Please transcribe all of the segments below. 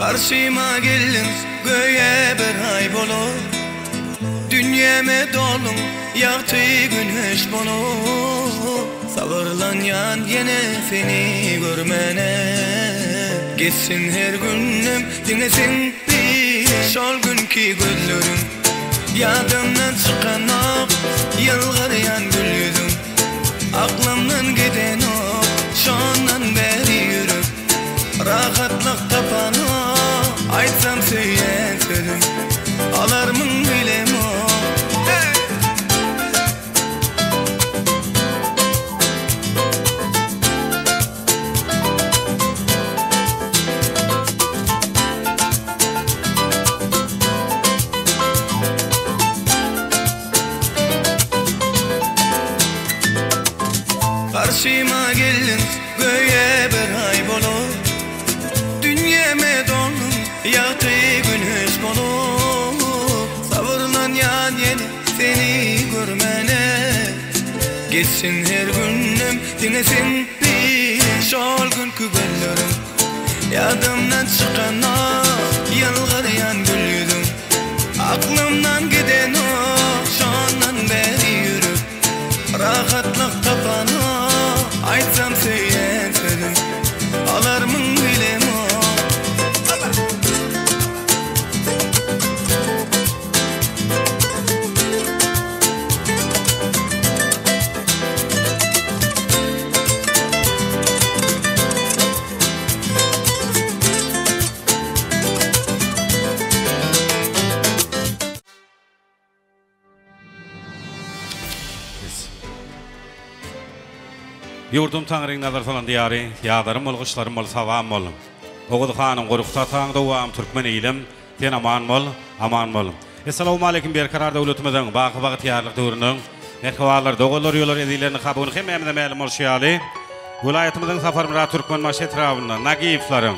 Garşyma geldiň göýä bir aý bolup Dünýäme dolduň ýagty güneş bolup Sabyrlanýan ýene seni görmäne Geçsin her günüm diňe seň bilen Şol günki gözleriň ýadymdan çykanok Ýylgyrýan gül ýüzüň aklymdan gidenok Şondan bäri ýürek Rahatlyk tapanok Aýtsam söýýän sözüm Alarmyň bilemok Hey! Garşyma geldiň göýä bir aý bolup Dünýäme dolduň ýagty güneş bolup Sabyrlanýan ýene seni görmäne Geçsin her günüm diňe seň bilen Şol günki gözleriň ýadymdan çykanok Ýylgyrýan gül ýüzüň aklymdan gidenok Şondan bäri ýürek Rahatlyk tapanok Aýtsam söýýän sözüm Alarmyň bilemok. Ýurdum Taňryň nazar salan diýary, Ýazlarym bol, gyşlarym bol, sabam bol. Oguz hanyň Gorkut ataň dowam, Türkmen ilim, sen aman bol, aman bol. Essalawmaleýkim Berkarar döwletimiziň baky bagtyýarlyk döwrüniň mähribanlar, doganlar, uýalar, ezizler nika bu gün hemmämize mälim bolşy ýaly, Welaýatymyzyň Saparmyrat Türkmenbaşy etrabynda Nagiýewleriň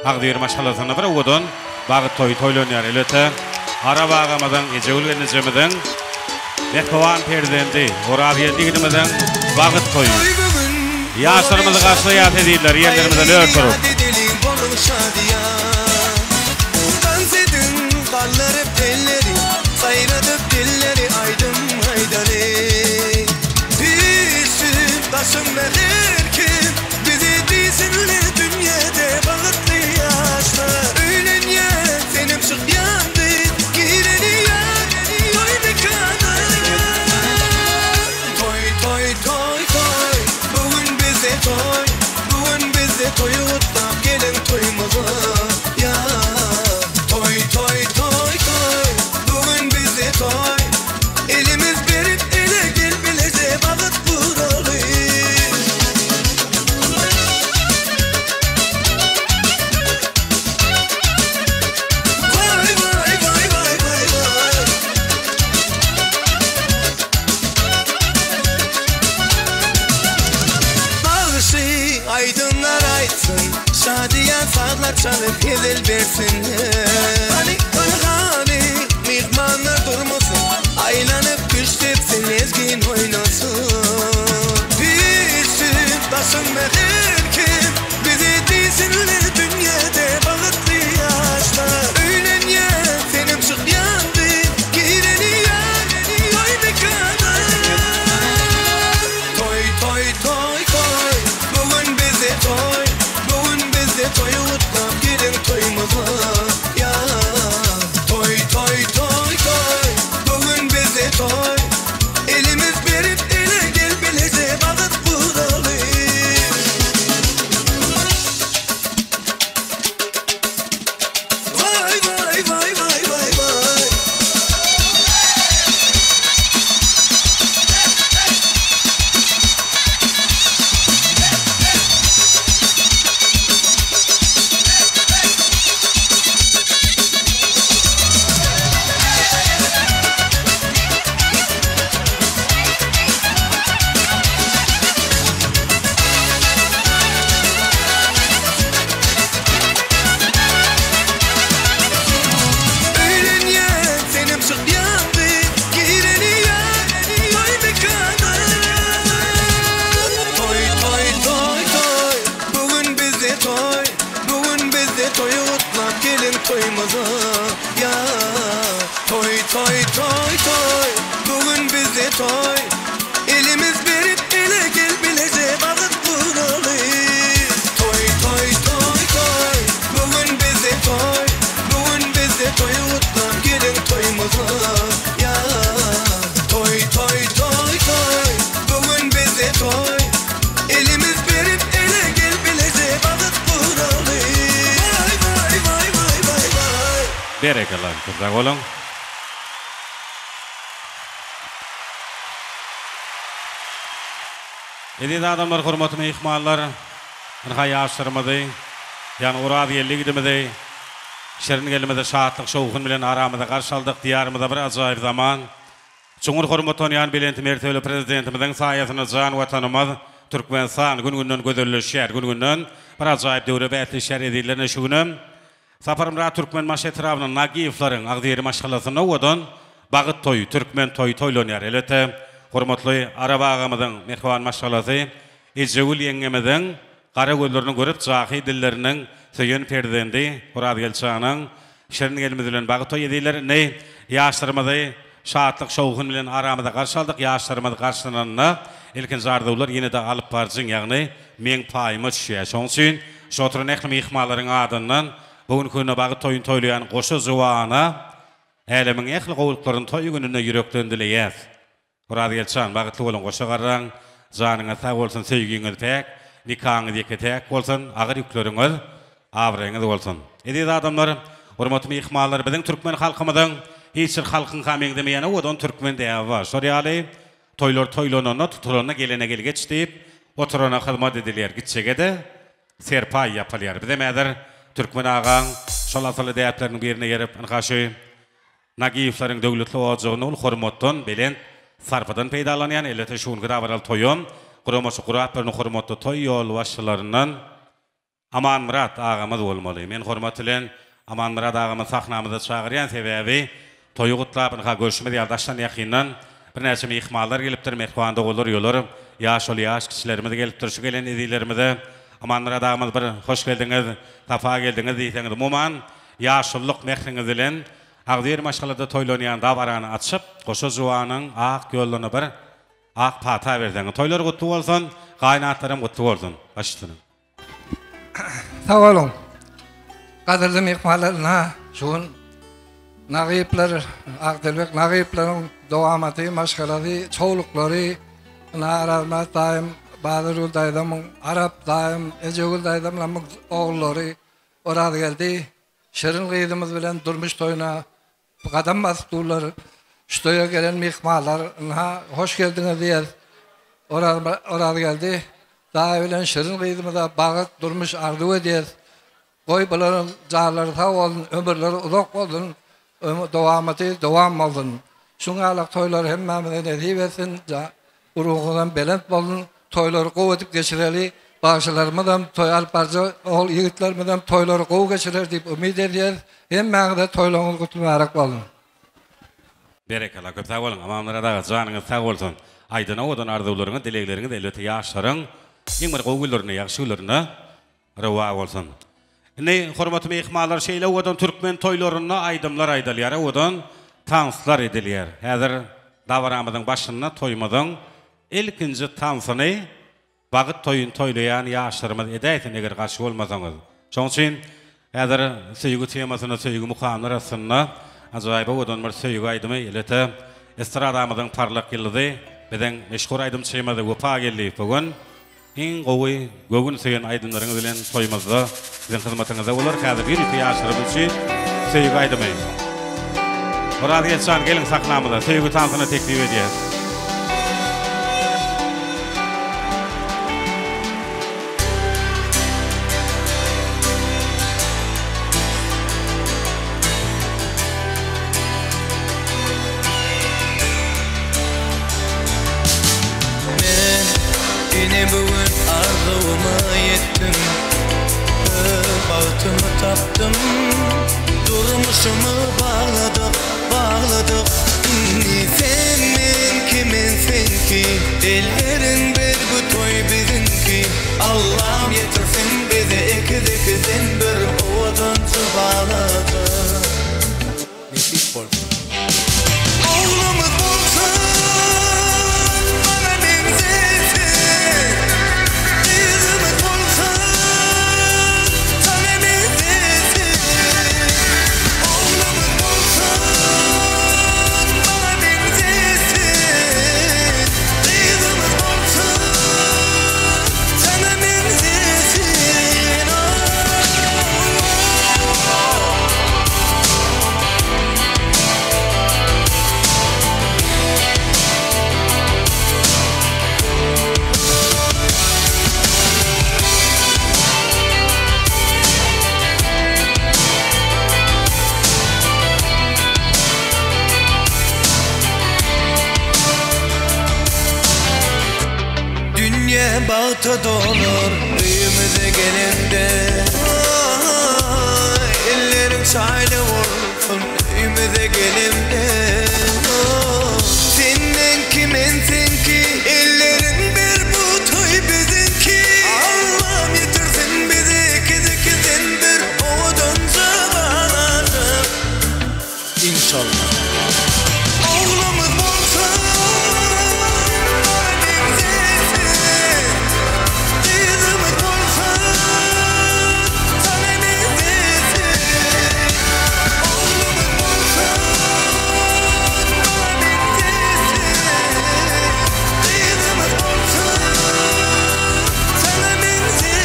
agzybir maşgalasynda bir owadan bagt toýy toýlanýar. Elbetde, Arap agamyzyň, Ejegül gelnejemiziň mähriban perzendi Orazgeldi ýigidimiziň bagt toýy. Ýaşlarymyzy garşylaýas ezizler, ýerlerimizden ör turup. Daşymda her kim bizi diýsinler dünýede bagtly ýaşlar Öýlenýän senem çykýandy gireli ýar toý mekana Toý toý toý toý bu gün bizde toý bu gün bizde toýy gutlap geliň toýumyza ýar Toý toý toý toý bu gün bizde toý Elimiz berip ele gel bileje bagyt guraly. Waý waý waý waý waý waý. Bagşy aýdymlar aýtsyn, şadyýan sazlar çalyp hezil bersinler. Hany hany hany myhmanlar durmasyn, aýlanyp küşt depsin lezgin oýnasyn. Bilsin daşynda her kim bizi diýsinler dünýede bagtly ýaşlar. Öýlenýän senem çykýandy gireli ýar toý mekana. Toý toý toý toý bu gün bizde toý bu gün bizde toýy gutlap geliň toýumyza. toýumyza ýa Toý toý toý toý bu gün bizde toý Elimiz berip ele gel bileje bagyt guraly Toý toý toý toý bu gün bizde toý Bu gün bizde toý gutlap geliň toýumyza ýa Toý toý toý toý bu gün bizde toý Elimiz berip ele gel bileje bagyt guraly Waý waý waý waý waý waý. Berekella köp sag boluň. Eziz adamlar hormatly myhmanlar ynha ýaşlarymyzy ýagny Orazgeldi ýigidimizi Şirin gelnimizi şatlyk şowhun bilen aramyza garşy aldyk diýarymyza bir ajaýyp zaman Çuňňur hormatlanýan belent mertebeli Prezidentimiziň saýasynda jan Watanymyz Türkmenistan gün-günden gözelleşýär, gün-günden bir ajaýyp döwre bäsleşýär ezizler ine şu günem Saparmyrat Türkmenbaşy etrabynyň Nagiýewleriň agzybir maşgalasynda owadan Bagyt toýy, türkmen toýy toýlanýar. Elbetde, hormatly Arap agamyzyň mähriban maşgalasy Ejegül ýeňňemiziň gara gözlerini görüp jahy dilleriniň söýen perzendi Orazgeldi janyň şirin gelimiz bilen bagyt toý ezizler indi ýaşlarymyzy şatlyk şowhun bilen aramyza garşy aldyk ýaşlarymyz garşylananda ilkinji arzuwlar ýene-de alyp baryjyň ýagny meň paýyma düşýär şoň üçin şu oturan ähli myhmanlaryň adyndan bu günki günde bagyt toýuny toýlaýan goşa juwana älemiň ähli gowulyklaryny toý gününde ýürekden dileýäs. Orazgeldi jan, bagtly boluň, goşa garraň, janyňyz sag bolsun, söýgiňiz päk, nikaňyz ýeke-täk bolsun, agyr ýükleriňiz abraýyňyz bolsun. Eziz adamlar, hormatly myhmanlar, biziň türkmen halkymyzyň hiç bir halkyňka meňzemeýän owadan türkmen däbi bar. Şol ýaly toýlar toýlananda, tutulanda gelene gel geç diýip, oturana hyzmat edilýär, gitjege-de serpaý ýapylýar. Bizem häzir türkmen agaň şol asylly däpleriniň birine eýerip, ynha şu Nagiýewleriň döwletli ojagyny uly hormatdan, belent sarpadan peýdalanýan, elbetde şu günki dabaraly toýam guramaçy gurap beren hormatly toý ýolbaşçylaryndan Amanmyrat agamyz bolmaly. Men hormat bilen Amanmyrat agamyzy sahnamyza çagyrýan, sebäbi toýy gutlap ynha görşümiz ýaly daşdan ýakyndan birnäçe myhmanlar gelipdir, mähriban doganlar, uýalar, ýaşuly ýaş kiçilerimiz gelipdir. Şu gelen ezizlerimize Amanmyrat agamyz bir hoş geldiňiz, sapa geldiňiz diýseňiz, umuman ýaşululyk mähriňiz bilen Agzybir maşgalada toýlanýan dabarany açyp, goşa juwanyň ak ýollaryna bir ak pata berseňiz. Toýlar gutly bolsun, gaýynatlaram gutly bolsun. Baş üstüne. Sag boluň. Gadyrly myhmanlar, ynha, şu gün Nagyplar, Akdelbek Nagyplaryň dowamaty, maşgalasy, çowluklary, ynha, Arazmyrat daýym, Bazargül daýzamyň, Arap daýym, Ejegül daýzamlaryň ogullary Orazgeldi, Şirin gyzymyz bilen durmuş toýuna gadam basyp durlar. Şu toýa gelen myhmanlar, ynha, hoş geldiňiz diýeris. Oraz Orazgeldi daýy bilen Şirin gyzymyza bagt, durmuş arzuw edýäris. Goý, bularyň janlary sag bolsun, ömürleri uzak bolsun, dowamaty dowam bolsun. Şuň ýalak toýlary hemmämize nesip etsin. Ruhuňyzam belent bolsun, toýlary gowy edip geçireli, bagşylarymyzam, toý alyp baryjy ogul ýigitlerimizem toýlary gowy geçirer diýip umyt edýäris. Hemmäňize toýlaryňyz gutly mübärek bolsun. Berekella köp sag boluň Amanmyrat aga janyňyz sag bolsun aýdan owadan arzuwlaryňyz dilegleriňiz elbetde ýaşlaryň iň bir gowy günlerinde ýagşy günlerinde Rowa bolsun. Indi hormatly myhmanlar şeýle owadan türkmen toýlarynda aýdymlar aýdylýar, owadan tanslar edilýär. Häzir dabaramyzyň başynda toýumyzyň ilkinji tansyny bagyt toýuny toýlaýan ýaşlarymyz edäýsin eger garşy bolmasaňyz. Şonuň üçin häzir söýgi temasynda söýgi mukamlar astynda ajaýyp owadan bir söýgi aýdymy elbetde estradamyzyň parlak ýyldyzy biziň meşhur aýdymçymyz Wepa Geldiýew bu gün Iň gowy göwün söýen aýdymlaryňyz bilen toýumyzda biziň hyzmatyňyzda bolar. Häzir ýörite ýaşlarymyz üçin söýgi aýdymy. Orazgeldi jan geliň sahnamyza söýgi tansyny teklip edýäs. Men ine bu gün arzuwyma ýetdim Öz bagtymy tapdym Durmuşymy bagladyk, bagladyk Indi sen meňki, men seňki Elleriň ber bu toý biziňki Allam ýetirsin bize ekiz-ekizden bir owadanja balaja. Ota dolar öýümize gelende Elleriň çaýly bolsun öýümize gelende Sen meňki men seňki elleriň ber bu toý biziňki Allam ýetirsin bizi ikizikiden bir owadanja balajyk Inşallah. Oglumyz bolsa maňa meňzesin Gyzymyz bolsa saňa meňzesin Oglumyz bolsa maňa meňzesin Gyzymyz bolsa saňa meňzesin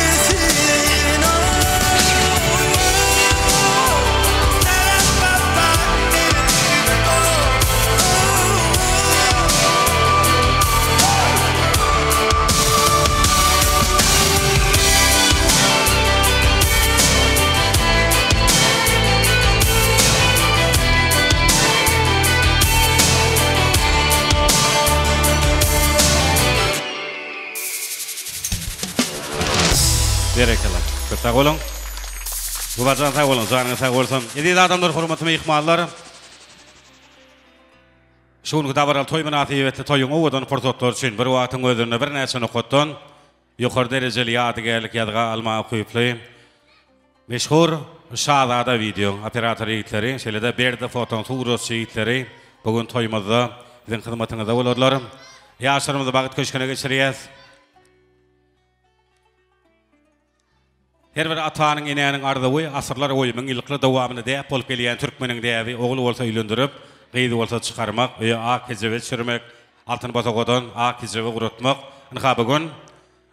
Berekella. Köp sag boluň. Gubajan sag boluň, janyňyz sag bolsun. Eziz adamlar, hormatly myhmanlar. Şu günki dabaraly toý mynasybetli toýuň owadan pursatlary üçin bir wagtyň özünde birnäçe nokatdan ýokary derejeli ýadygärlik ýazga almaga ukyply meşhur Şazada wideo operator ýigitleri, şeýle-de Berdi fotoň suratçy ýigitleri bu gün toýumyzda biziň hyzmatyňyzda bolarlar. Ýaşlarymyzy bagt köşgüne geçirýäs. Her bir atanyň, enäniň arzuwy asyrlar boýy, müňýyllyklar dowamynda däp bolup gelýän türkmeniň däbi ogul bolsa öýlendirip, gyz bolsa çykarmak, öýe ak kejebe düşürmek, altyn bosagadan ak kejebe guratmak. Ynha bu gün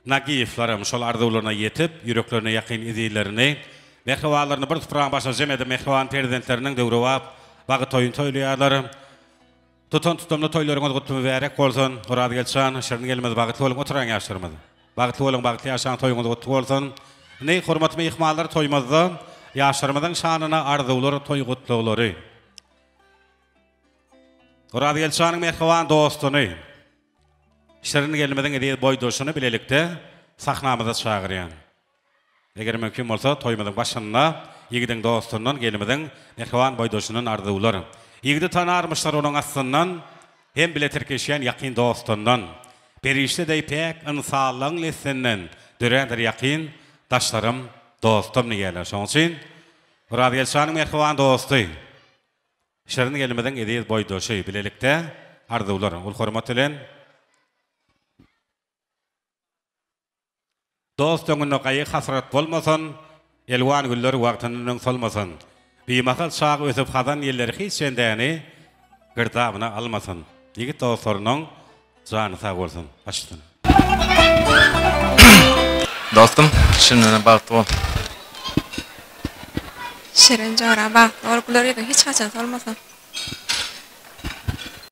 Nagiýewlerem şol arzuwlaryna ýetip, ýüreklerine ýakyn ezizlerini, mähribanlaryny bir supraň başyna jem edip, mähriban perzentleriniň döwrebap bagy toýuny toýlaýarlar. Tutan tutumly toýlaryňyz gutly mübärek bolsun Orazgeldi jan şirin gelmez bagtly boluň oturan ýaşlarymyz bagtly boluň bagtly ýaşaň toýuňyz gutly bolsun Indi hormatly myhmanlar toýumyzda ýaşlarymyzyň şanyna arzuwlar toý gutlaglary Orazgeldi janyň mähriban dostuny şirin gelnimiziň eziz boýdaşyny bilelikde sahnamyza çagyrýan. Eger mümkin bolsa, toýumyzyň başynda ýigidiň dostundan, gelimiziň mähriban boýdaşyndan arzuwlar. Ýigidi tanarmyşlar onuň aslyndan, Hem bile tirkeşýän ýakyn dostundan. Perişde deý päk ynsanlygyň neslinden Dörändir ýakyn daşlarym, dostum diýýärler. Şonuň üçin Orazgeldi şanyň mähriban dosty, şirin gelimiziň eziz boýdaşy bilelikde arzuwlar, uly hormat bilen. Dost öňünde gaýgy-hasrat bolmasyn, Elwan güller wagtyndan öň solmasyn. Bimahal çag ösüp hazan ýelleri hiç bendäni Girdabyna almasyn. Ýigit dostlarynyň jany sag bolsun. Baş üstüne. Dostum, şindenem bagtly bol. Şirin jora bagtly bol, güler ýüzüň hiç haçan solmasyn.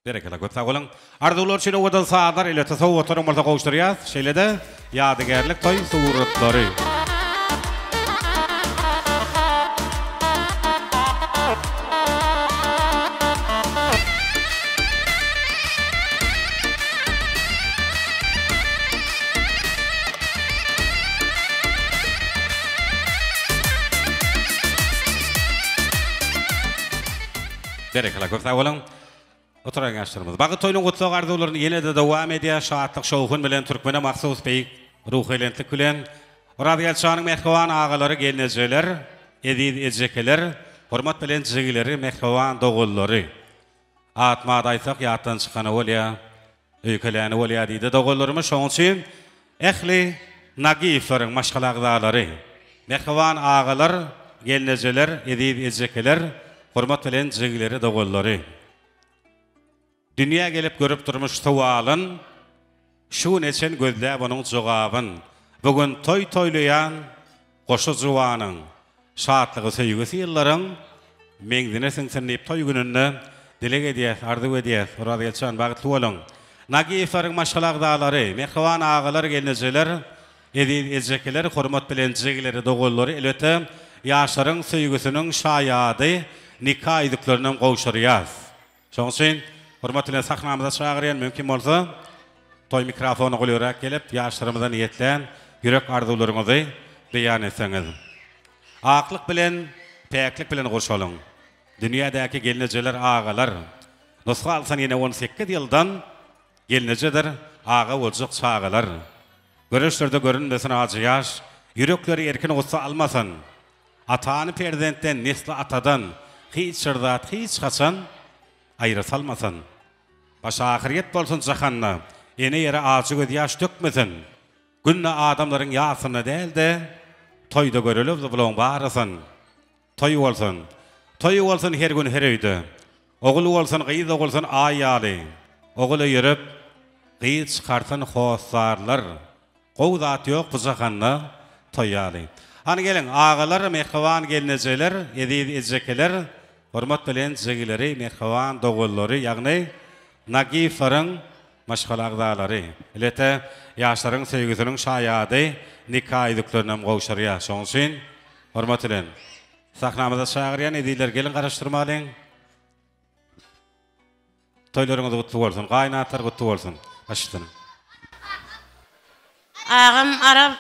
Berekella köp sag boluň. Arzuwlar üçin owadan sazlar elbetde sowgatlaryň bolsa gowşurýas. Şeýle-de ýadygärlik toý suratlary. Berekella köp sag boluň. Oturan ýaşlarymyz. Bagy toýunyň gutlag arzuwlaryny ýene-de dowam edýär. Şatlyk şowhun bilen türkmene mahsus beýik ruhubelentlik bilen Orazgeldi şanyň mähriban agalary, gelnejeler, eziz ejekeler, hormat bilen jigileri, mähriban doganlary. Atma-at aýtsak ýatdan çykany bolýar. Öýkeläni bolýar diýdi doganlarymyz. Şonuň üçin ähli Nagiýewleriň maşgala agzalary, mähriban agalar, gelnejeler, eziz ejekeler, hormat bilen jigileri, doganlary. Dünýä gelip görüp durmuş sowalyn, Şu güne çen gözläp onuň jogabyn. Bu gün toý toýlaýan goşa juwanyň Şatlygy söýgüsi ýyllaryň meňzine siňsin diýip toý gününde dileg edýäs, arzuw edýäs. Orazgeldi jan bagtly boluň. Nagiýewleriň maşgala agzalary, mähriban agalar, gelnejeler, eziz ejekeler, hormat bilen jigileri, doganlary, elbetde ýaşlaryň söýgüsiniň şaýady nika ýüzüklerinem gowşurýas. Şonuň üçin hormat bilen sahnamyza çagyrýan, mümkin bolsa. Toý mikrofona golaýrak gelip, ýaşlarymyza niýetlän ýürek arzuwlaryňyzy beýan etseňiz. Aklyk bilen, päklik bilen gurşalyň. Dünýädäki gelnejeler, agalar, nusga alsyn ýene on sekiz ýyldan gelnejedir aga boljak çagalar. Göreçlerde görünmesin ajy ýaş, ýürekleri erkin gussa almasyn. Atany perzentden, nesli atadan hiç bir zat hiç haçan aýra salmasyn. Başy ahyrýet bolsun jahanda, ene ýere ajy gözýaş dökmesin. Günde adamlaryň ýasynda däl-de, toýda görelewdi bulaň barysyn. Toý bolsun. Toý bolsun her gün her öýde. Ogul bolsun, gyz dogulsyn aý ýaly. Ogul öýerip, gyz çykarsyn hossarlar. Gowy zat ýok bu jahanda toý ýaly. Hany geliň, agalar, mähriban gelnejeler, eziz ejekeler, hormat bilen jigileri, mähriban doganlary, ýagny Nagiýewleriň maşgala agzalary. Elbetde, ýaşlaryň söýgüsiniň şaýady nika ýüzüklerinem gowşurýar. Şonuň üçin hormat bilen sahnamyza çagyrýan ezizler, geliň garaşdyrmalyň. Toýlaryňyz gutly bolsun gaýynatalar gutly bolsun başysyny. Agam Arap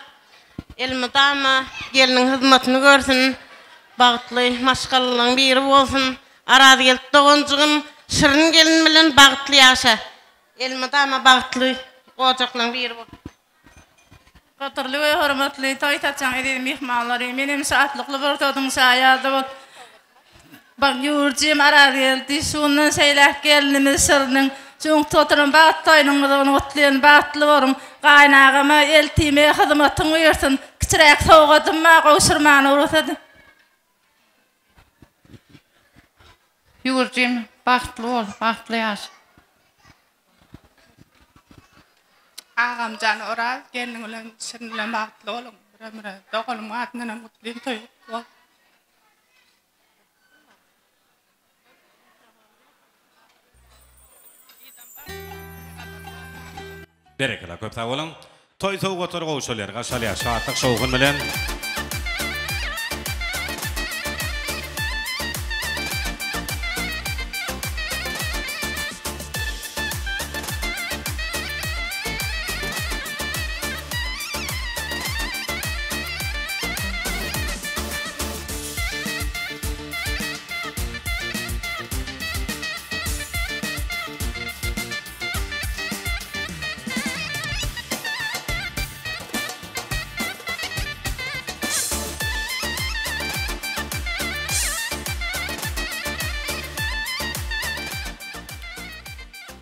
elmydama gelniň hyzmatyny görsün bagtly maşgalalaň biri bolsun Arazgeldi doganjygym şirin gelin bilen bagtly ýaşa elmydama bagtly ojaklaň biri bol. Gadyrly we hormatly toý saçagyň eziz myhmanlary, men hem şatlykly pursadyň şaýady bolup, bak ýurjym Arazgeldi, şundan şeýläk gelnimiz Şiriniň şu öňki oturan bagt toýunyň gyzygyny gutlaýan, bagtly boluň. Gaýynagama eltime hyzmatyň buýursyn. Kiçiräk sowgadym bar, gowşurmana rugsat. Ýurjym, bagtly bol, bagtly ýaşa. Agamjan Oraz gelniň bilen Şirin bilen bagtly boluň bir ömre doganymyň adyndanam gutlyn toý gutly bolsun. Berekella köp sag boluň. Toý sowgatlary gowşalýar, garşalýar şatlyk şowhun bilen.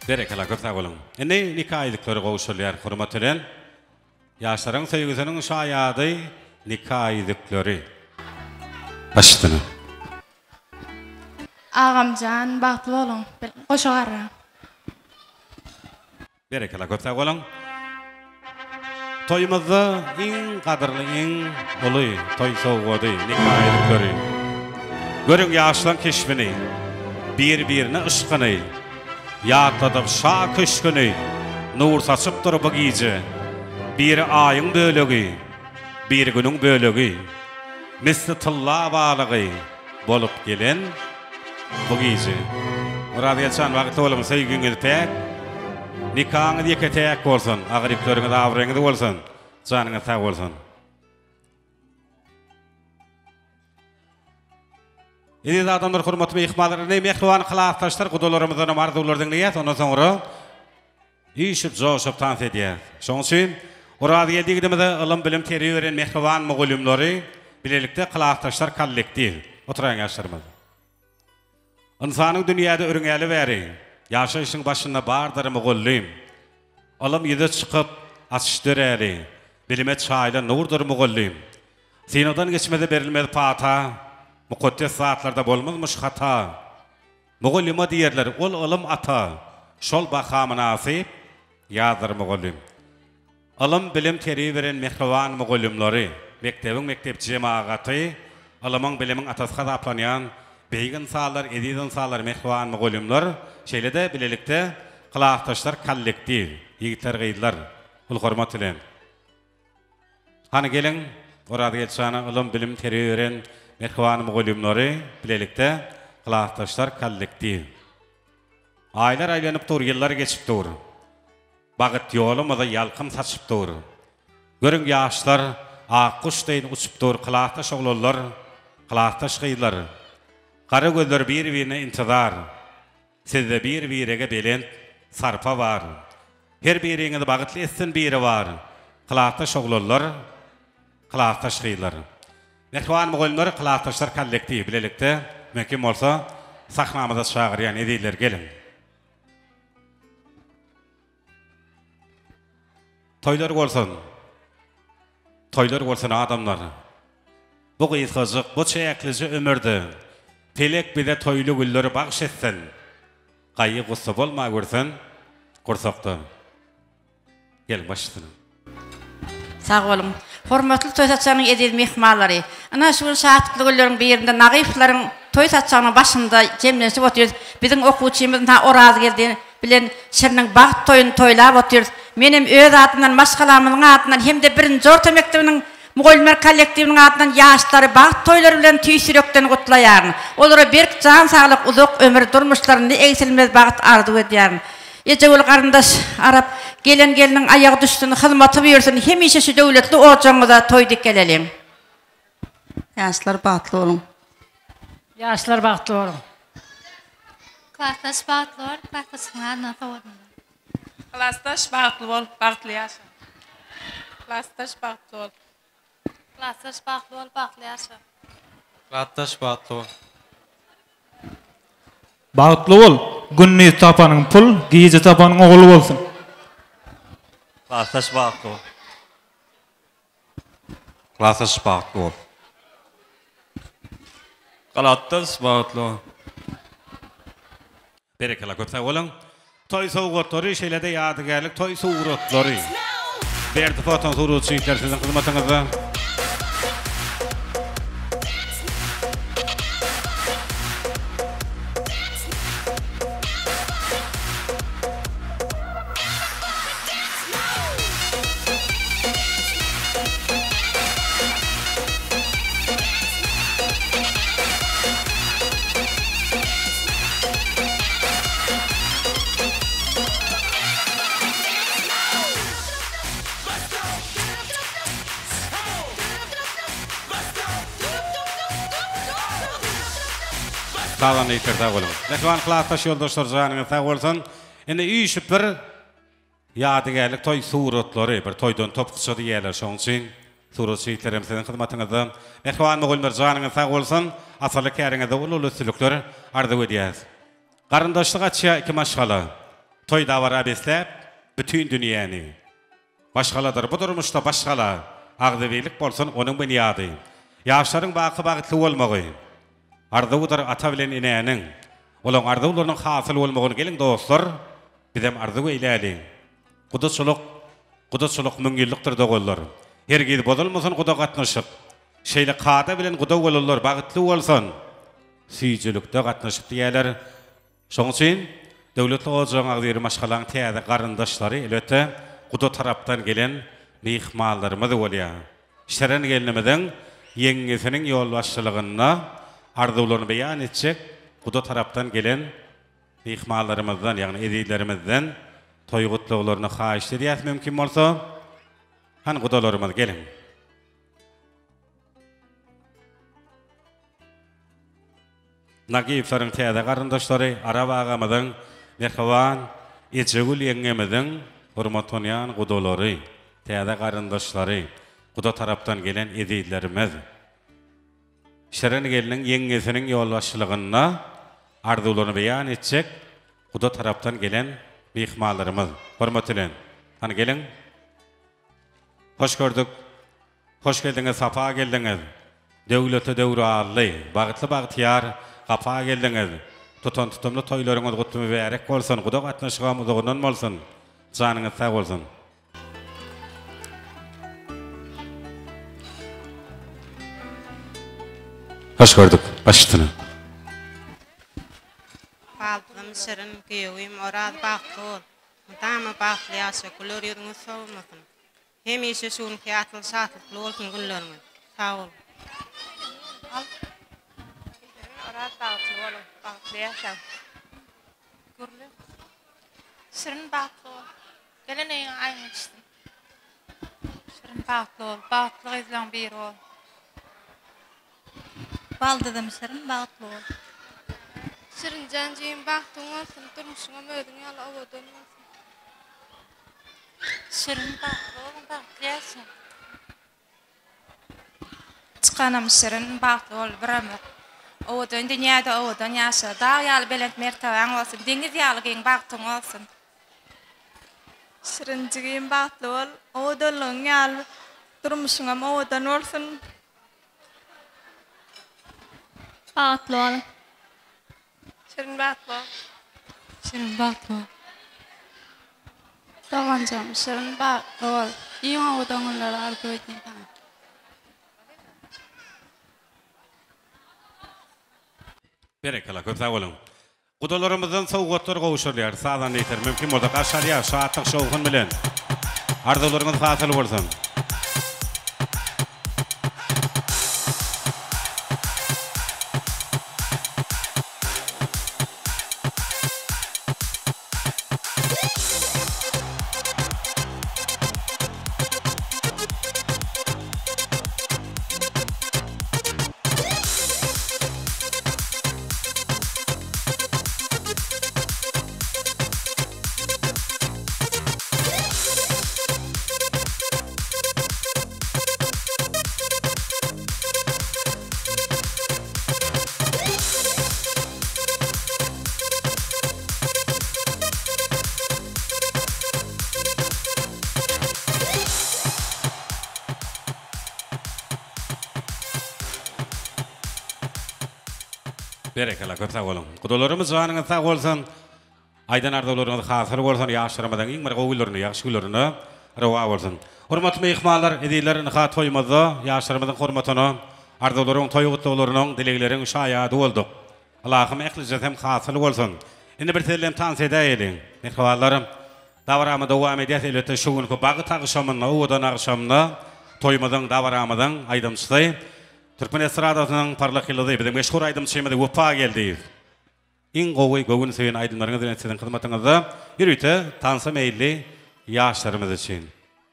Berekella köp sag boluň. Indi nika ýüzükleri gowşurylýar hormat bilen. Ýaşlaryň söýgüsiniň şaýady nika ýüzükleri. Baş üstüne. Agamjan bagtly boluň. Goşa garra. Berekella köp sag boluň. Toýumyzda iň gadyrly iň uly toý sowgady nika ýüzükleri. Görüň ýaşlaň keşbini, bir birine yşkyny, ýatladyp şa köşgüni, nur saçyp dur bu gije. Biri aýyň bölegi, biri günüň bölegi, misli tylla balygy. Bolup gelen bu gije. Orazgeljan bagtly boluň söýgüňiz päk nikaňyz ýeke täk bolsun agyr ýükleriňiz abraýyňyz bolsun janyňyz sag bolsun. Eziz adamlar hormatly myhmanlar indi mähriban klasdaşlar gudalarymyzdanam arzuwlar diňleýäs ondan soňra Üýşüp, joşup tans edýäs. Şonuň üçin Orazgeldi ýigidimize ylym-bilim terbiýe beren mähriban mugallymlary bilelikde klasdaşlar kollektiw. Oturaýyň ýaşlarymyz. Ynsanyň dünýäde örňäli bäri, ýaşaýşyň başynda bardyr mugallym. Ylym ýüze çykyp, açyş döräli, bilime çaýylan nurdur mugallym. Synagdan geçmese berilmez pata, mukaddes zatlarda bolmazmyş hata. Mugallyma diýerler, ol ylym ata, şol baha mynasyp ýazdyr mugallym. Ylym, bilim terbiýe beren mähriban mugallymlary, mekdebiň mekdep jemagaty, ylymyň, bilimiň atasy hasaplanýan beýik ynsanlar, eziz ynsanlar, mähriban mugallymlar, şeýle-de bilelikde klasdaşlar kollektiw, ýigitler, gyzlar, uly hormat bilen. Hany geliň, Orazgeldi jana ylym, bilim, terbiýe beren mähriban mugallymlary bilelikde klasdaşlar kollektiw. Aýlar aýlanyp dur, ýyllar geçip dur. Bagyt ýolumyza ýalkym saçyp dur. Görüň ýaşlar ak guş deýin uçup dur Klasdaş oglanlar, klasdaş gyzlar. Gara gözler bir-birine intizar. Sizde bir-birege belent sarpa bar. Her biriňizi bagytly etsin Biribar. Klasdaş oglanlar, klasdaş gyzlar. Mähriban mugallymlar, klasdaşlar kollektiw bilelikde mümkin bolsa sahnamyza çagyrýan ezizler geliň. Toýlar bolsun. Toýlar bolsun adamlar. Bu gysgajyk, bu çäklije ömürde Pelek bize toýly günleri bagş etsin. Gaýgy-gussa bolma görsen gursakda. Geliň baş üstüne. Sag boluň. Hormatly toý saçagynyň eziz myhmanlary! Ynha şu gün şatlykly günleriň birinde Nagyýewleriň toý saçagynyň başynda jemlenişip otyrys. Biziň okuwçymyz ynha Orazgeldi bilen Şiriniň bagt toýuny toýlap otyrys. Menem öz adymdan, maşgalamyzyň adyndan hem-de birinji orta mekdebiniň mugallymlar kollektiwiniň adyndan ýaşlary bagt toýlary bilen tüýs ýürekden gutlaýaryn. Olara berk jan saglyk, uzak ömür, durmuşlarynda egsilmez bagt arzuw edýärin. Ejegül garyndaş Arap, gelen gelniň aýagy düşsün, hyzmaty buýursyn, hemişe şu döwletli ojagyňyza toý dik geleliň. Ýaşlar bagtly boluň. Ýaşlar bagtly boluň. Klasdaş bagtly bol, klasdaşyňyň adyndan sowalmaly. Klasdaş bagtly bol, bagtly ýaşa. Klasdaş bagtly bol. Klasdaş bagtly bol, bagtly ýaşa. Klasdaş bagtly bol. Bagtly bol, gündiz tapanyň pul, gije tapanyň ogul bolsun. Klasdaş bagtly bol. Klasdaş bagtly bol. Galatdaş bagtly bol. Berekella köp sag boluň. Toý sowgatlary şeýle-de ýadygärlik toý suratlary. Berdi foto suratçy ýigitler siziň hyzmatyňyzda. Sag bolun sag boluň. Mähriban klasdaş ýoldaşlar janyňyz sag bolsun. Indi üýşüp bir Ýadygärlik toý suratlary, bir toýdan topukça diýýärler, şoň üçin suratçy ýigitler hem siziň hyzmatyňyzda. Mähriban mugallymlar janyňyz sag bolsun, asylly käriňizde uly-uly üstünlikler arzuw edýäris. Garyndaşlyk açýar iki maşgala, toý dabara besläp bütin dünýäni. Maşgaladyr bu durmuşda baş gala, agzybirlik bolsun onuň binýady. Ýaşlaryň baky bagtly bolmagy, arzuwydyr ata bilen enäniň. Olaň arzuwlarynyň hasyl bolmagyny geliň dostlar, Bizem arzuw eýläliň. Gudaçylyk, gudaçylyk müňýyllykdyr doganlar. Hergiz bozulmasyn guda gatnaşyk. Şeýle kada bilen guda bolanlar bagtly bolsun. Süýjülikde gatnaşyp diýýärler. Şoň üçin döwletli ojagyň agzybir maşgalaň täze garyndaşlary elbetde guda tarapdan gelen myhmanlarymyz bolýar. Şirin gelnimiziň ýeňňesiniň ýolbaşçylygynda arzuwlaryny beýan etjek guda tarapdan gelen Myhmanlarymyzdan, ýagny ezizlerimizden toý gutlaglaryny haýyşt edýäs mümkin bolsa. Hany gudalarymyz geliň. Nagiýewleriň täze garyndaşlary Arap agamyzyň, mähriban Ejegül ýeňňemiziň hormatlanýan gudalary, täze garyndaşlary, guda tarapdan gelen ezizlerimiz. Şirin gelniň ýeňňesiniň ýolbaşçylygynda arzuwlaryny beýan etjek guda tarapdan gelen myhmanlarymyz, hormat bilen, hany geliň! Hoş gördük! Hoş geldiňiz, sapa geldiňiz! Döwletli döwranly, bagtly bagtyýar gapa geldiňiz! Tutan tutumly toýlaryňyz gutly mübärek bolsun, guda gatnaşygam uzagyndan bolsun! Janyňyz sag bolsun! Hoş gördük. Baş üstüne. Baldym şirin güýewim Oraz bagtly bol. Mydama bagtly ýaşa güler ýüzüňiz sowulmasyn. Hemişe şu günki ýatyl şatlykly bolsun günleriňiz. Sag boluň. Oraz bagtly boluň, bagtly ýaşaň. Gürle. Şirin bagtly bol. Gelen öýüňe aýyňy düşsün. Şirin bagtly bol. Bagtly gyzlaň biri bol. Baldyzym Şirin bagtly bol. Şirinjan jigim bagtyň bolsun, durmuşyňam özüň ýaly owadan bolsun. Şirin bagtly boluň bagtly ýaşaň. Çykanam şirin, bagtly bol bir ömür. Owadan dünýäde owadan ýaşa. Dag ýaly belent mertebäň bolsun, deňiz ýaly giň bagtyň bolsun. Şirin jigim bagtly bol, owadanlygyň ýaly durmuşyňam owadan bolsun. Bagtly boluň. Şirin bagtly bol. Şirin bagtly bol. Doganjygym Şirin bagtly bol. Iň owadan günleri arzuw edýän saňa. Berekella köp sag boluň. Gudalarymyzdan sowgatlar gowşurylýar. Sazanda ýeter mümkin bolsa garşy alýar şatlyk şowhun bilen. Arzuwlaryňyz hasyl bolsun. Berekella köp sag boluň. Gudalarymyz janyňyz sag bolsun. Aýdan arzuwlaryňyz hasyl bolsun, ýaşlarymyzyň iň bir gowy günlerinde, ýagşy günlerinde rowa bolsun. Hormatly myhmanlar, ezizler, ynha toýumyzda ýaşlarymyzyň hormatyna arzuwlaryň, toý gutlaglarynyň, dilegleriň şaýady bolduk. Ylahym ählijesi hem hasyl bolsun. Indi bir sellem tans edäýeliň. Mähribanlarym, dabaramy dowam edýäs, elbetde şu günki bagt agşamynda, owadan agşamda toýumyzyň, dabaramyzyň aýdymçysy, türkmen estradasynyň parlak ýyldyzy, biziň meşhur aýdymçymyz Wepa Geldiýew. Iň gowy göwün söýen aýdymlaryňyz bilen siziň hyzmatyňyzda ýörite tansa meýilli ýaşlarymyz üçin.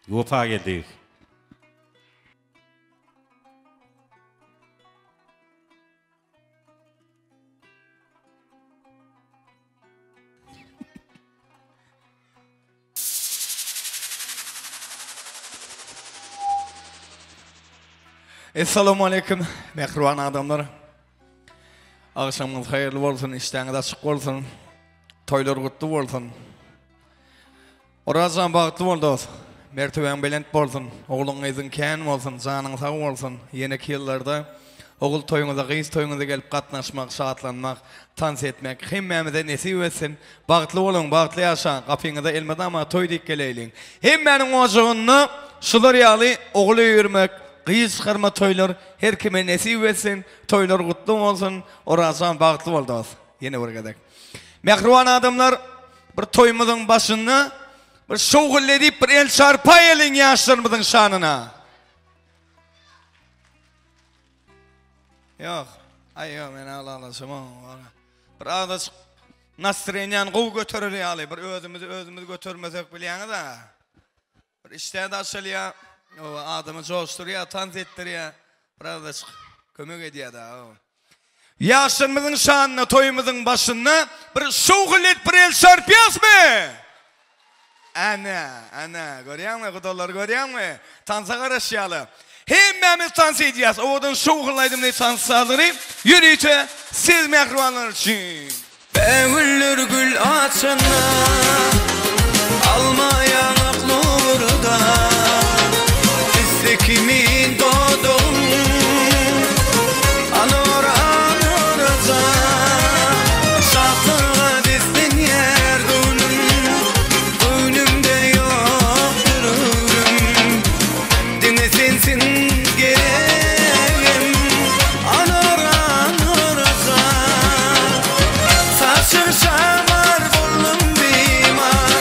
Wepa Geldiýew. Essalamualeýkum mähriban adamlar. Agşamyňyz haýyrly bolsun, işdäňiz açyk bolsun. Toýlar gutly bolsun. Orazjan bagtly bol dos. Mertebäň belent bolsun. Ogluň gyzyň kän bolsun, janyň sag bolsun. Ýeneki ýyllarda ogul toýuňyza, gyz toýuňyza gelip gatnaşmak, şatlanmak, tans etmek hemmämize nesip etsin. Bagtly boluň, bagtly ýaşaň, gapyňyza elmydama toý diýip geleýliň. Hemmäniň ojagynda şular ýaly ogul öýermek, gyz çykarma toýlar her kime nesip etsin, toýlar gutly bolsun, Orazjan bagtly bol dos. Ýene bir gezek. Mähriban adamlar, bir toýumyzyň başynda bir şowhunly edip bir el çarpaýalyň ýaşlarymyzyň şanyna. Ýok, aý ýok men aglalaşamok. Bir azajyk nastreniýany gowy göterer ýaly bir özümizi özümiz götermesek bilýäňiz-ä. Bir işdä-de açylýar, adamy joşdurýar, tans etdirýär. Bir azajyk kömek edýär-dä. Ýaşlarymyzyň şanyna toýumyzyň başynda bir şowhunly edip bir el çarpýasmy? Ana, ana, görýäňmi, gudalar görýäňmi? Tansa garaşýarlar. Hemmämiz tans edýäs. Owadan şowhunly aýdymly tans sazlary ýörite siz mähribanlar üçin. Bägüller gül açanda, alma ýaňak nurda, Pisse kimin dodagyň, anor anorja. Şatlyga beslenýär göwnüm, Göwnümde ýokdur öwrüm. Diňe sensiň geregim, Anor anorja. Saçyň şamar boldum bimar.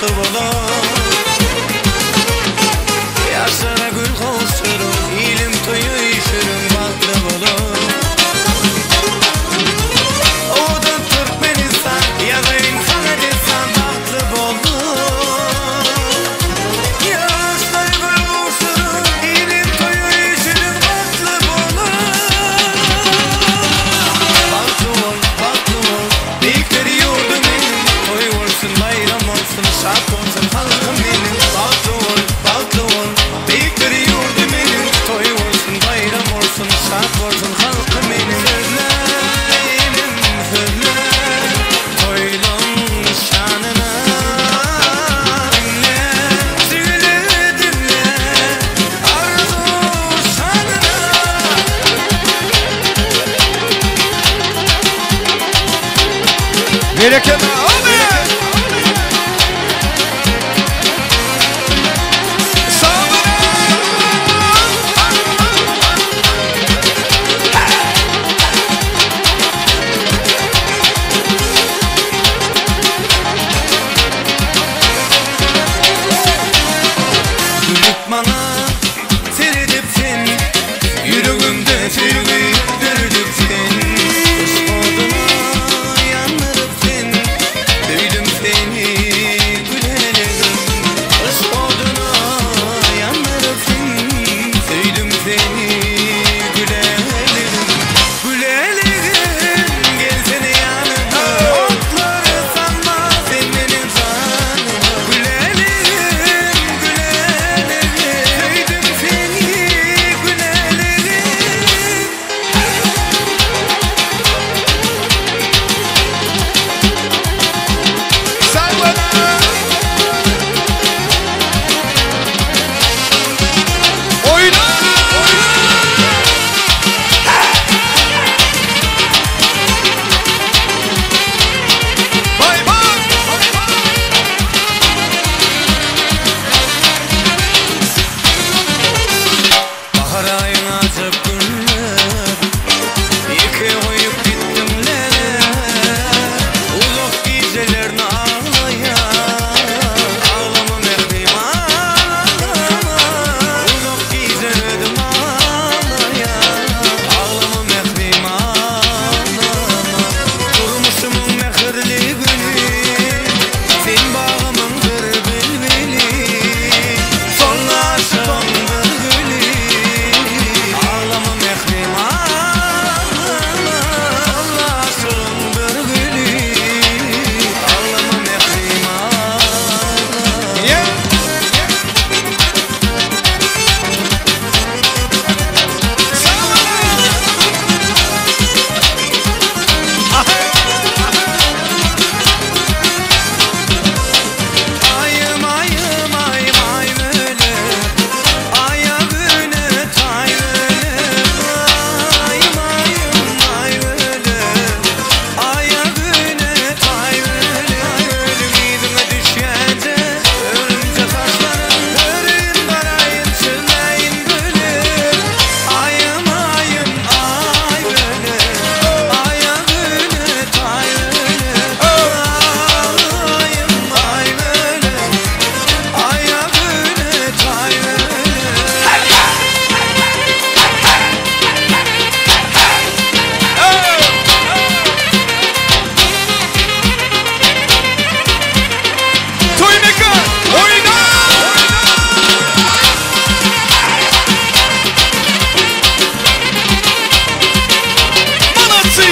Bagtly boluň Ýaşlara gül gowşuryň Ilim toýy sürüň Bagtly boluň Owadan Türkmenistan Ýazaýyn saňa dessan Bagtly boluň Ýaşlara gül gowşuryň Ilim toýy sürüň Bagtly boluň Bagtly bol, bagtly bol Beýikler ýurdum meniň Toý bolsun, baýram bolsun Şat bolsun halkym meniň Bagtly bol, bagtly bol Beýikler ýurdum meniň Toý bolsun, baýram bolsun Şat bolsun halkym meniň Sözle inim, sözle Toýlaň şanyna Diňle, jigili diňle Arzuw şanyna. Berekella! Gülüp maňa seredip sen Ýüregimde söýgi döredip sen Yşk oduna ýandyryp sen Söýdüm seni gülelegim Yşk oduna ýandyryp sen Söýdüm seni gülelegim Gülelegim gelsene ýanyma Otlary salma sen meniň janyma Gülelegim gülelegim Söýdüm seni gülelegim. Oýna! Bay bay! Bahar aýyň ajap günler Ýeke goýup gitdim lele Uzak gijelerini aglaýan Aglama mährim aglama Uzak gijeledim aglaýan Aglama mährim aglama Durmuşymyň mähirli güli Sen bagymyň bir bilbili Soldy aşygyň bir güli Aglama mährim aglama Soldy aşygyň bir güli Aglama mährim aglama. Aýym aýym aýym aý böle Aýa güne taý böle Aýym aýym aý böle Aýa güne taý böle Ölüm yzyňa düşýänçä Örümje saçlaryň Göreýin garaýyn çözläýin böle Aýym aýym aý böle Aýa güne taý böle Aýym aý böle Aýa güne taý böle. Toý mekan! Oýna! Молодцы!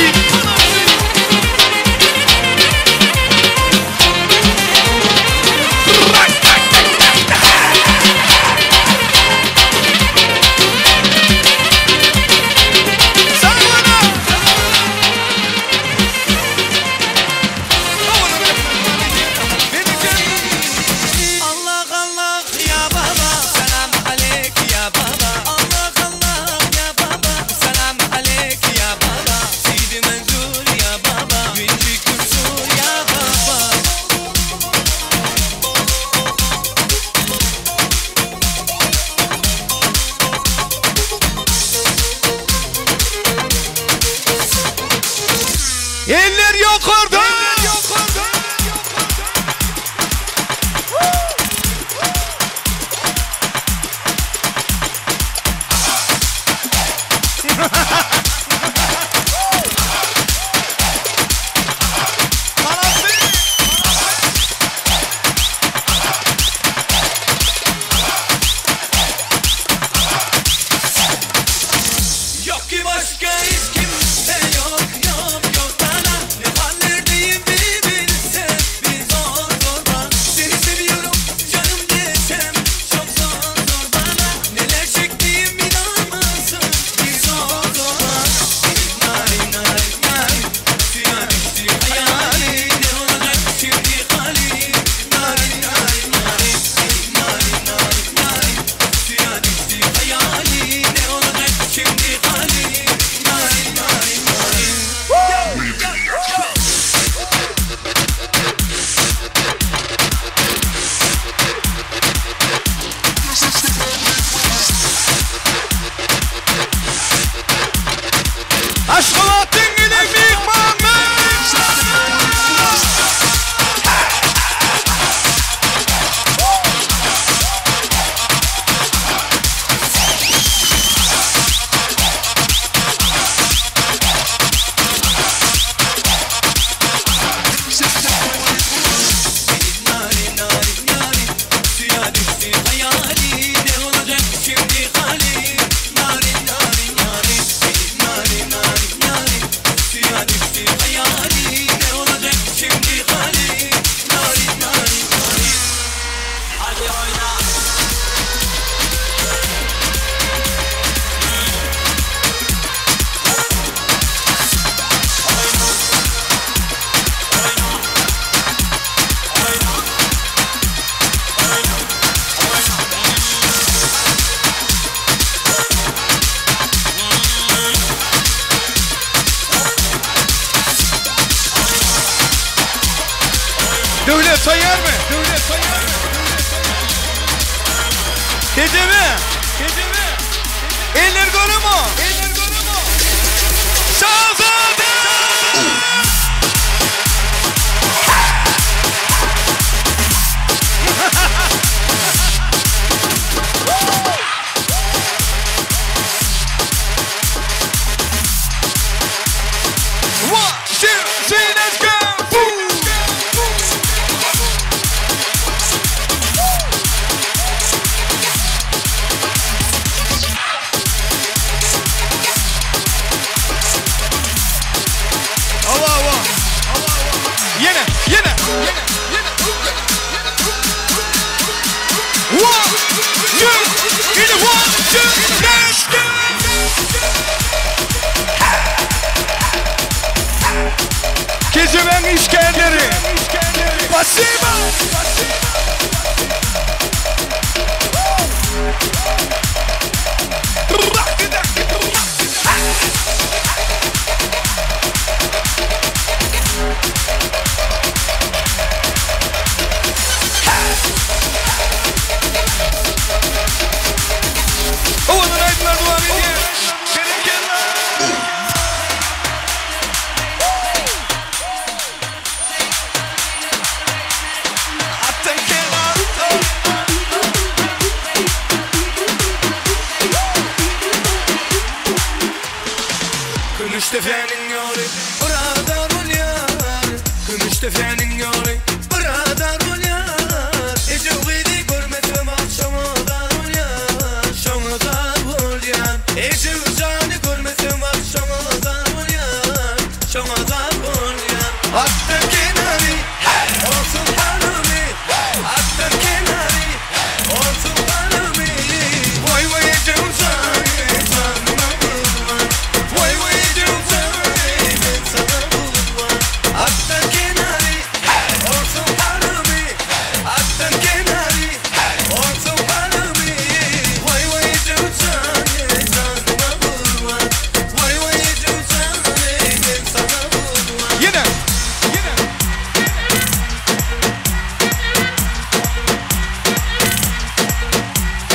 Allah Allah ya baba selam aleyk ya baba Allah Allah ya baba selam aleyk ya baba Sidi Menzur ya baba Minci Kürsur ya baba. Eller ýokarda! Döwlet taýýarmy? Döwlet taýýarmy? Kejebe! Kejebe! Eller göremo! Eller göremo! Şazade! One, two, three, let's go! Hawa, hawa. Ýene, ýene, ýene, ýene. One, two, ýene one, two, let's go! Kejebeň işgärleri. Spasiba! Owadan aýdymlar dowam edýär. Berekella! Atdan kenar Kümüşdepeniň ýoly Byradar bolýar Kümüşdepeniň ýoly Byradar bolýar Ejew gyzy görmesem agşama zar bolýar Şoňa zar bolýan Ejew jany görmesem agşama zar bolýar Şoňa zar bolýan Atdan kenary Olsun hanymy Atdan kenary Olsun hanymy Waý waý ejew jany Janyma gurban Waý waý ejew jany Men saňa gurban Atdan kenary Olsun hanymy Atdan kenary Olsun hanymy Waý waý ejew jany Janyma gurban Waý waý ejew jany Men saňa gurban Ýene Ýene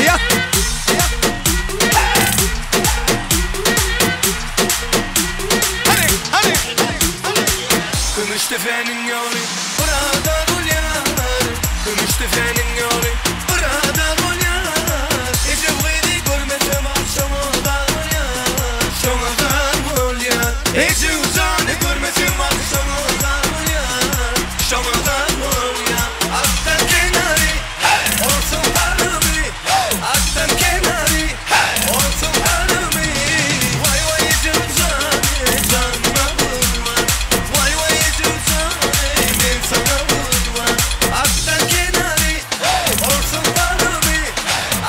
Ýa Hany hany Kümüşdepeniň ýoly Byradar bolýar Kümüşdepeniň ýoly Byradar bolýar Ejew gyzy görmesem agşama zar bolýar Şoňa zar bolýar Ejew jany görmesem agşama zar bolýar Şoňa zar bolýar Atdan kenary Olsun hanymy Atdan kenary Olsun hanymy Waý waý ejew jany Janyma gurban Waý waý ejew jany Men saňa gurban Atdan kenary Olsun hanymy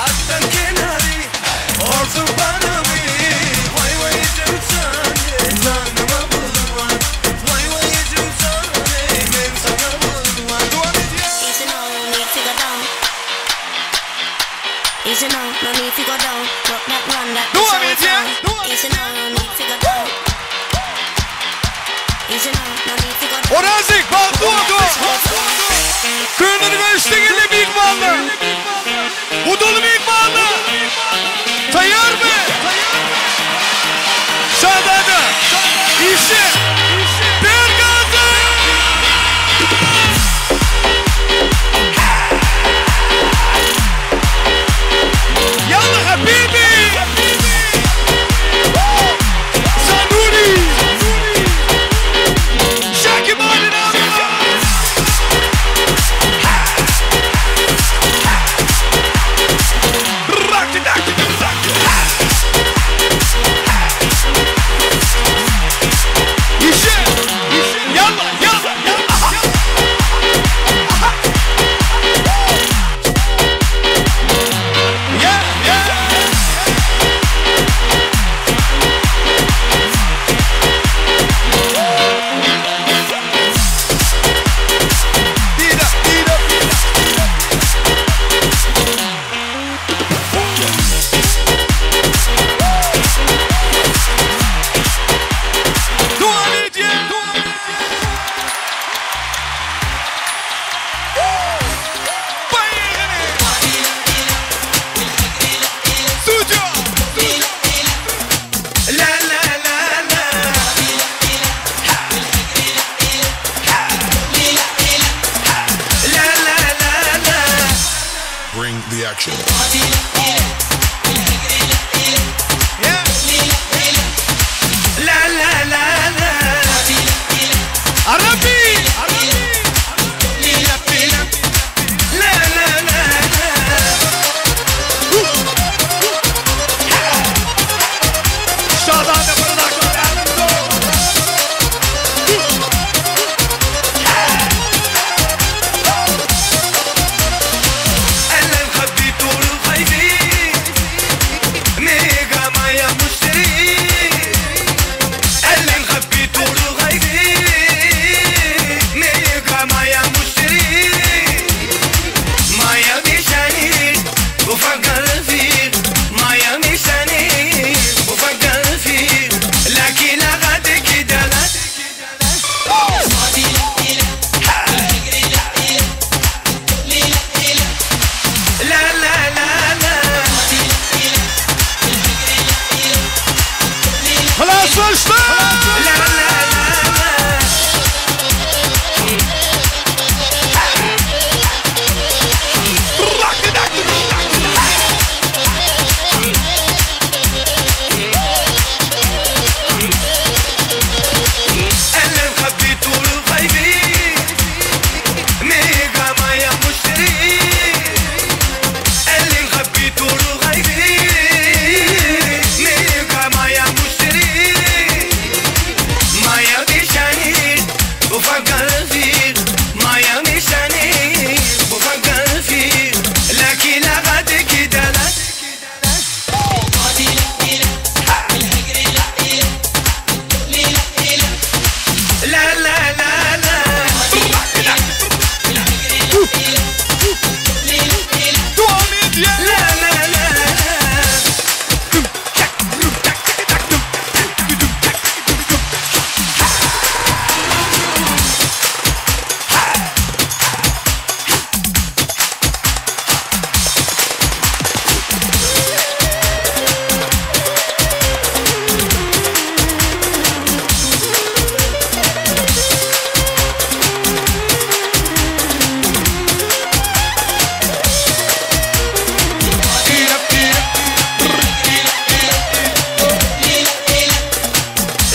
Atdan kenary Olsun hanymy Waý waý ejew jany Janyma gurban Waý waý ejew jany Men saňa gurban Dowam edýär. Easy now, no need to go down. Easy now, no need to go down. Rock that run that this Dowam how we edýär. town. Easy now, no need to go down. Easy now, no need to go down. Orazik bagtly boldy. Köňlüni göçdi geldi myhmanlar. Gudaly myhmanlar. Taýýarmy? Şazada. Işe. Ber gazy. Ýalla habibi. Sanuri. Şaki Malin abi. Production. La la la la. Arabi. La la la la. Şazade Production yardımcı. اللي مخبي طول الخيبي ميجا مايا مشتري اللي مخبي طول الغيبي ميجا مايا مشتري مايا مشاني بفكر فيك مايا مشاني بفكر فيك لكن لا غد كده لا لا لا لا لا. خلاص لا لا لا لا. اللي مخبي طول الغيبي ميجا مايا مشتري اللي مخبي طول الغيبي ميجا مايا مشتري مايا مشاني بفكر فيك مايا مشاني بفكر فيك لكن لا غد كده لا لا لا لا لا. لا لا لا.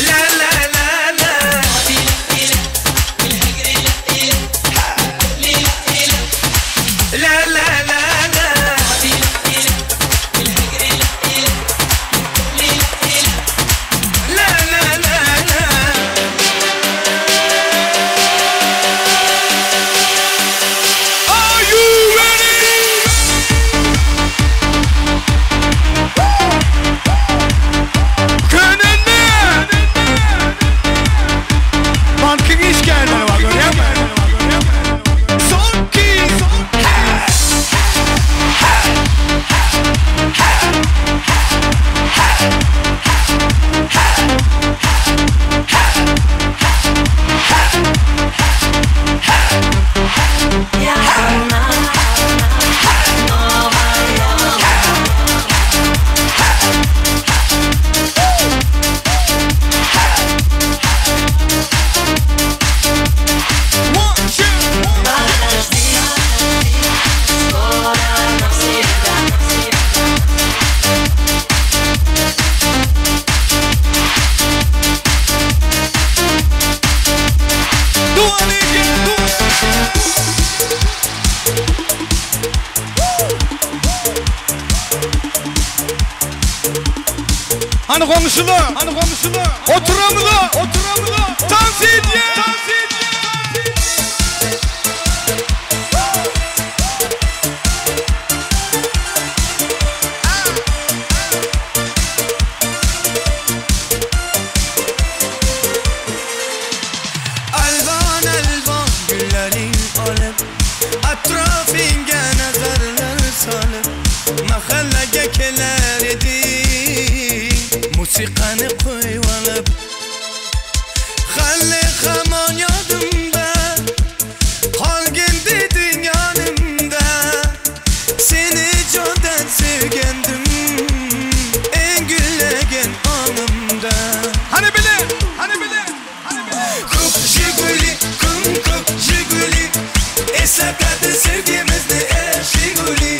لا لا لا لا. لا لا لا لا. لا لا لا لا. Are you ready? Könende! Bankyň işgärleri bar görýärmi? Son ki Hani komşular, hani komşular. Oturamıza, oturamıza. Dans edin, dans edin. Alvan alvan güllerin alıp Atrafingə nazarlar salıb Mahallaga kelar eding Musiqani qo'yib olib Hali hamon yodimda Qolgin deding yonimda Seni jondan sevgandim Eng gullagan onimda Hani bile, hani bile. Ko'k Jiguli, kum ko'k Jiguli Eslatadi sevgimizni er Jiguli.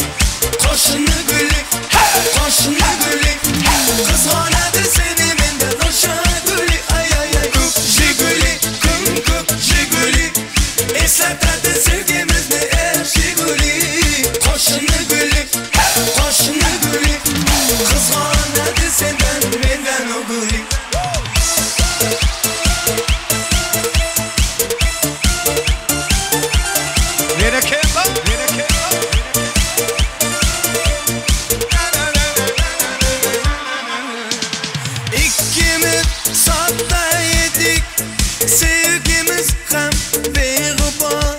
Sevgimiz hem beğuba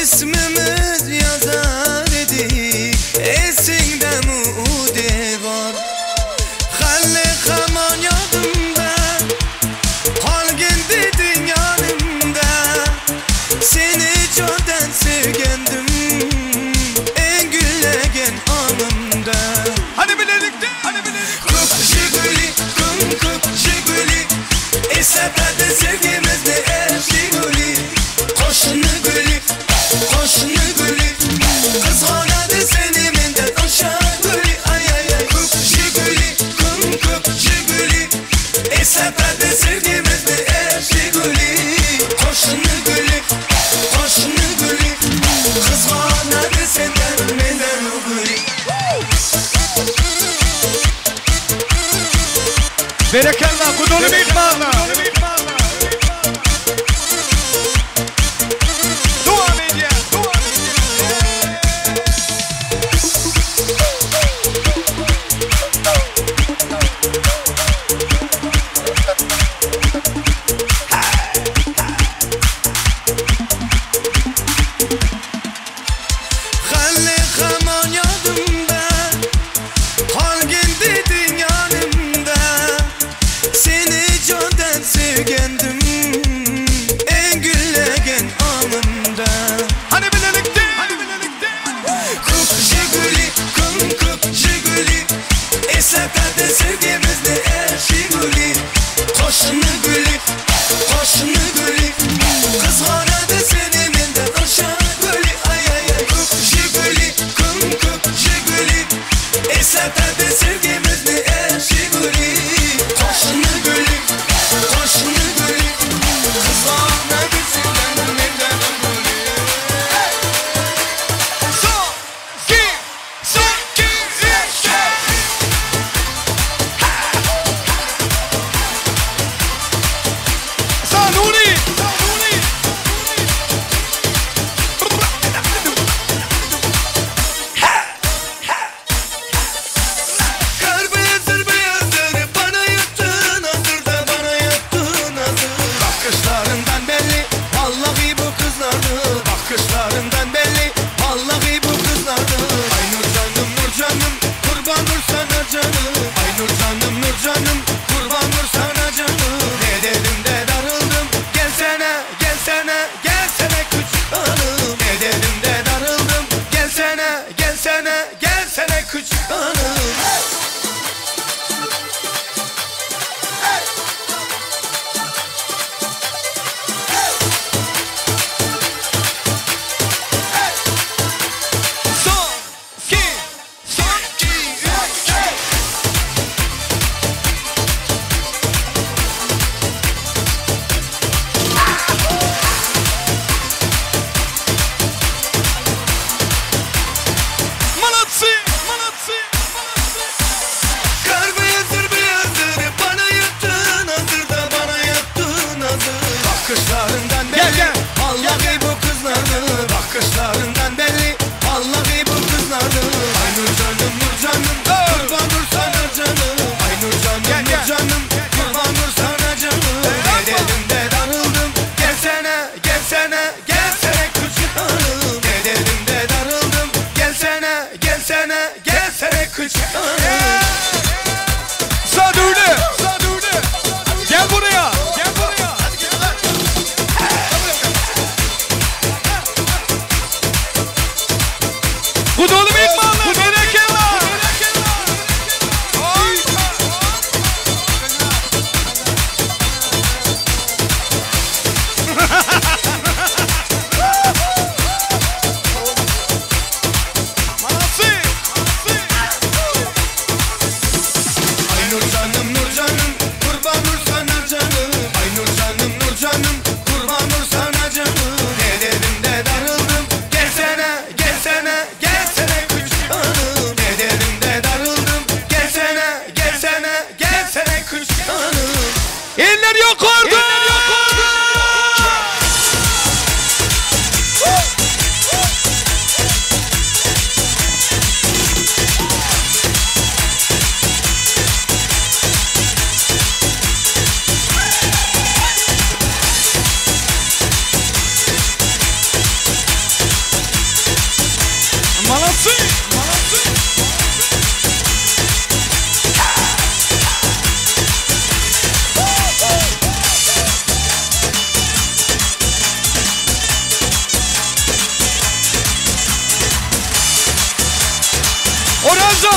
İsmimiz yazar idi Esingde mu devar Halle haman yadımda Qolgin dedin yanımda Seni candan sevgendim En güllegen anımda Hadi birlikte, hadi birlikte Köp jiguli, küm köp jiguli Esleplerdi sevgimizni el jiguli Qo'shni guli, qo'shni guli Qizg'onadi seni mendan o'sha guli Ay ay ay Ko'p jiguli, küm ko'p jiguli Esleplerdi sevgimizni el jiguli Qo'shni guli, qo'shni guli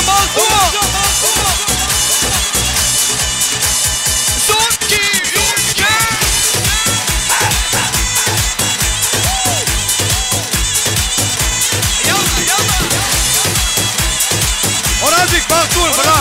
Orazjan bagtly bol. Son 2 3 2 Ýalla, ýalla. Orazjyk bagtly bol.